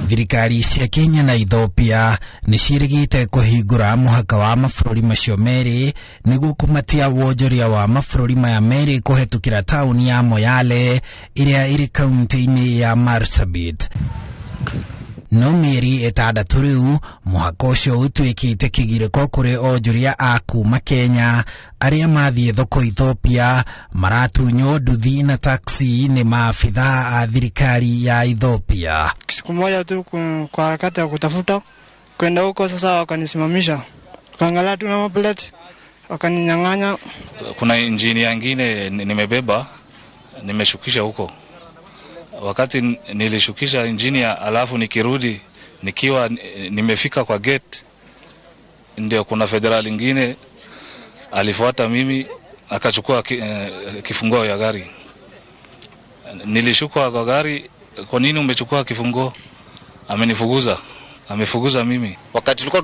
Thirikari cia Kenya na Ethiopia nĩ ciĩrĩgĩte kũhingũra mũhaka wa mabũrũri macio merĩ nĩguo kũmatia wonjoria wa mabũrũri maya merĩ kũhetũkĩra taũni ya Moyale ĩrĩa ĩrĩ kaunti-inĩ ya Marsabit. No mĩeri 6 rĩu mũhaka ũcio ũtuĩkĩte kĩgirĩko kũrĩ onjoria a kuma Kenya arĩa mathiĩ thoko Ethiopia maratunywo nduthi na taxi nĩ maabithaa a thirikari ya Ethiopia. Siku moja tu kwa harakati ya kutafuta kwenda huko, sasa wakanisimamisha, wakaangalia tu na plate wakaninyang'anya. Kuna injini nyingine nimebeba, nimeshukisha huko. Wakati nilishukisha injini alafu nikirudi nikiwa nimefika kwa gate, ndio kuna federal nyingine alifuata mimi akachukua kifunguo ya gari. Nilishuka kwa gari, kwa nini umechukua kifunguo? Amenifukuza. Amefukuza mimi. Wakati tulikuwa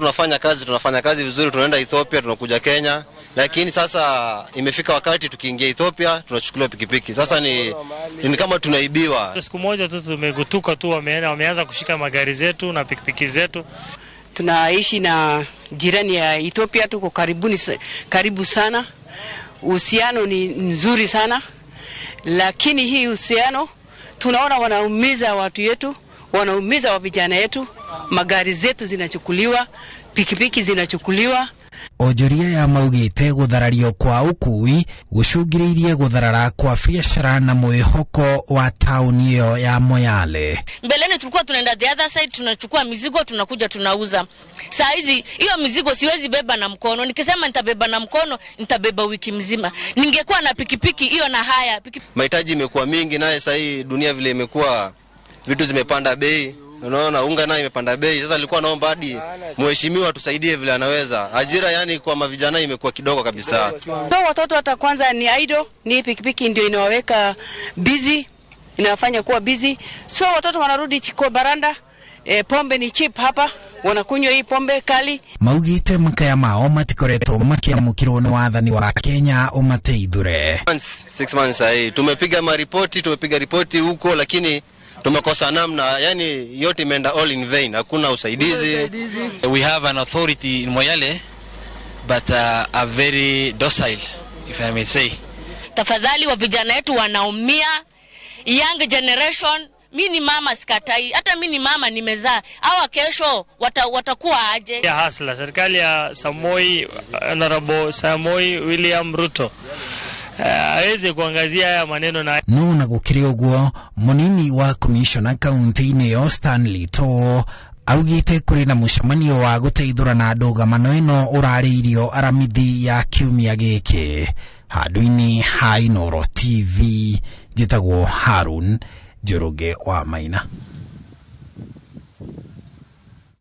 tunafanya kazi vizuri, tunaenda Ethiopia, tunakuja Kenya, lakini sasa imefika wakati tukiingia Ethiopia tunachukuliwa pikipiki. Sasa ni kama tunaibiwa. Siku moja tu tumegutuka tu, wameanza kushika magari zetu na pikipiki zetu. Tunaishi na jirani ya Ethiopia, tuko karibu sana. Uhusiano ni nzuri sana, lakini hii uhusiano tunaona wanaumiza watu yetu, wanaumiza wa vijana yetu, magari zetu zinachukuliwa, pikipiki zinachukuliwa. Onjoria ya maugite gutharario kwa ukui gucungiriirie gutharara kwa biashara na mwihoko wa tauni iyo ya Moyale. Mbeleni tulikuwa tunaenda the other side, tunachukua mizigo tunakuja tunauza. Saa hizi hiyo mizigo siwezi beba na mkono. Nikisema nitabeba na mkono nitabeba wiki mzima. Ningekuwa na pikipiki hiyo na haya. Mahitaji imekuwa mingi, naye saa hii dunia vile imekuwa, vitu zimepanda bei. Unaona unga nayo imepanda bei. Sasa nilikuwa naomba hadi mheshimiwa tusaidie vile anaweza. Ajira yani kwa mavijana imekuwa kidogo kabisa. So watoto hata kwanza ni idle, ni pikipiki ndio inawaweka busy, inawafanya kuwa busy. So watoto wanarudi kwa baranda, pombe ni cheap hapa, wanakunywa hii pombe kali. Maugite makaya mao matikoretwo makiamukirwo ni wathani wa Kenya umateithure. 6 months hii tumepiga maripoti, tumepiga ripoti huko, lakini tumekosa namna, yani yote imeenda all in vain, hakuna usaidizi. We have an authority in Moyale but are very docile, if I may say. Tafadhali wa vijana wetu wanaumia, young generation. Mimi ni mama sikatai, hata mimi ni mama nimezaa. Hawa kesho watakuwa aje? Ya hasla serikali ya Samoi, Honorable Samoi William Ruto aweze kuangazia haya maneno. Na no na gukiri uguo munini wa commissioner county-inĩ ĩyo Stanley To augite kuri na mucemanio wa guteithũrana ndũgamano ĩno ũrarĩirio aramithi ya kiumia gĩkĩ. Handũ-inĩ ha Inooro TV njĩtagwo Harun Njoroge wa Maina.